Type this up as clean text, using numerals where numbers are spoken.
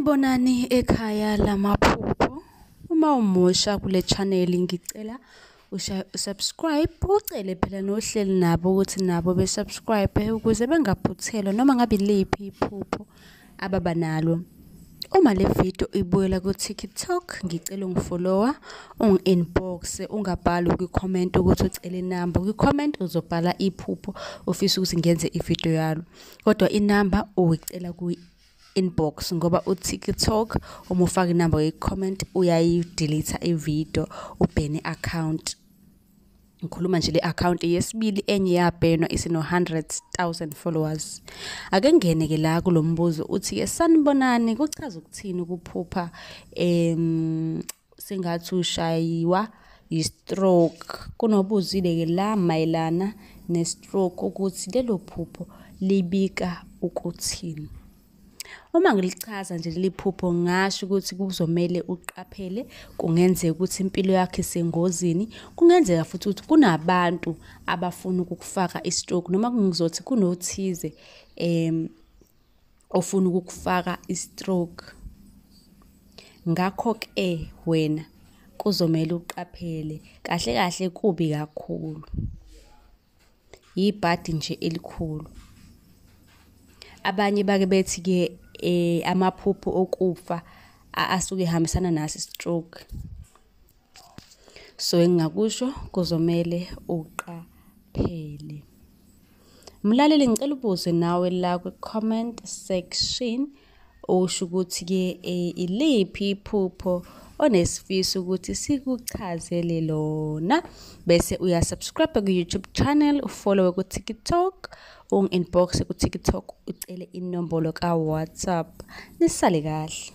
Sanibonani ekhaya lamaphupho. Uma umusha kule channel ngicela ushaye u-subscribe, ucele phela nohleli nabo ukuthi nabo be-subscribe ukuze bengaphuthelwa noma ngabe iliphi iphupho ababa nalo. Uma le video ibukela ku-TikTok, ngicela ungifollowa, ungi-inbox, ungabhali kwi-comment ukuthi ucela inamba. Kwi-comment uzobhala iphupho ofisa ukuthi ngenze ividiyo yalo. Kodwa inamba uyicela kwi-inbox ngoba u-TikTok uma ufaka inamba kwi-comment uyayi-delete ividiyo, ubhene i-account. Ngikhuluma nje le account yesibili, enye yabhenwa isino-100,000 followers. Ake ngene-ke la kulo mbuzo uthi-ke sanibonani, kuchaza ukuthini ukuphupha sengathi ushayiwa yi-stroke? Kunobuzile-ke la mayelana ne-stroke ukuthi lelo phupho libika ukuthini. Uma ngilichaza nje leli phupho ngingasho ukuthi kuzomele uqaphele, kungenzeka ukuthi impilo yakho isengozini, kungenzeka futhi ukuthi kunabantu abafuna ukukufaka i-stroke noma ngizothi kunothize ofuna ukukufaka i-stroke. Ngakho-ke wena kuzomele uqaphele, kahle kahle kubi kakhulu. Yibhadi nje elikhulu. Abanye bake bethi-ke amaphupho okufa asuke ehambisana naso i-stroke. So engingakusho kuzomele uqaphele. Mlaleli, ngicela ubuze nawe la kwi-comment section usho ukuthi-ke iliphi iphupho onesifiso ukuthi sikuchazele lona, bese uya-subscribe ku-YouTube channel, ufollowe ku-TikTok, ungi-inbox ku-TikTok ucele inombolo ka-WhatsApp. Nisale kahle.